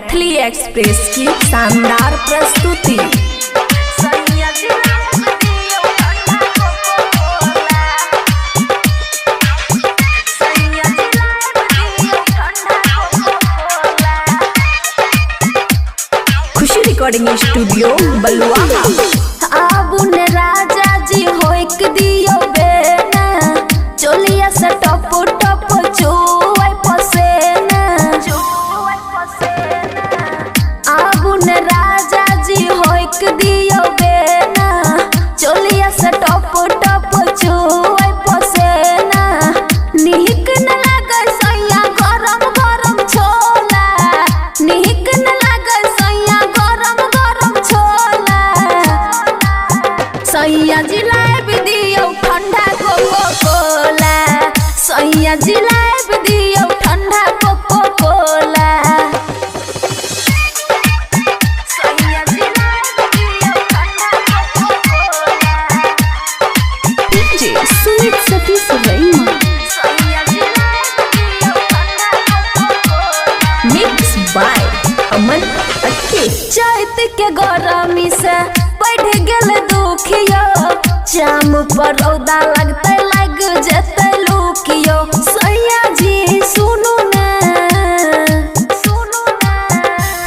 Maithili express की शानदार प्रस्तुति। खुशी रिकॉर्डिंग स्टूडियो बलुआहा। आबुन राजा जी होइक दियो बेना, चोलिया से टप टप चुआई पसेना। आबुन राजा जी होइक दियो बेना, चोलिया से टप टप चुआई पसेना। निक न लागै सैया गरम गरम छोला, निक न लागै सैया गरम गरम छोला। सैया जी लाइब दियौ ठंडा कोको कोला, सैया जी लाइब दियौ ठंडा Coca Cola. DJ Sumit Satish रैमा। मिक्स बाय अमन अक्के। चैत के गरमी से बढ़ गेल दुखियो, जाम पर रौदा लगते लग जेते लुकियो। सैया जी सुनू ना,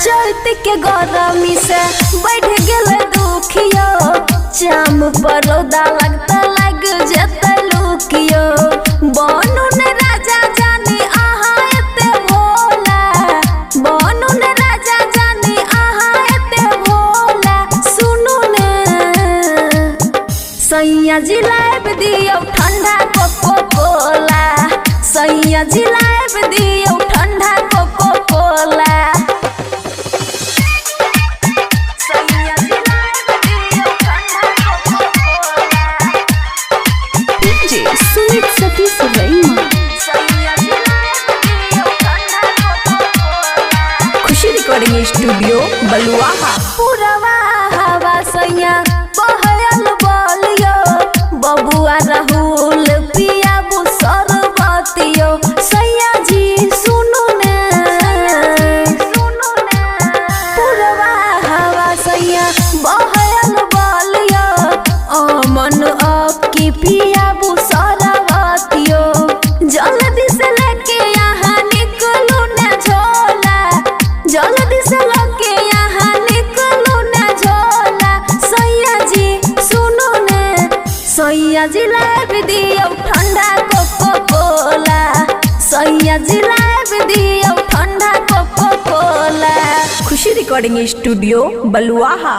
चैत के गरमी से बढ़ गेल दुखियो, जाम पर रौदा लगते लग जेते लुकियो। बनू ने राजा जानी अहाँ एते भोला, बनू ने राजा जानी अहाँ एते भोला। सुनू ने सैया जी लाइब दियौ ठंडा कोको कोला, सैया जी लाइब दियौ ठंडा Coca Cola. DJ Sumit Satish रैमा। खुशी रिकॉर्डिंग स्टूडियो बलुआहा। पुरवा हवा सैया बहयल बलियो, बबुआ राहुल पिया सरबतियो। सैया जी सुनू ने, पुरवा हवा सैया बहयल बलियो, अमन अक्की पिया सरबतियो। जल्दी से लेके यहाँ निकलू ने झोला, जल्दी से लेके यहाँ निकलू ने झोला। सैया जी सुनू ने, सैया जी लाइब दियौ ठंडा कोको कोला, सैया जी लाइब दियौ ठंडा कोको कोला। खुशी रिकॉर्डिंग स्टूडियो बलुआहा।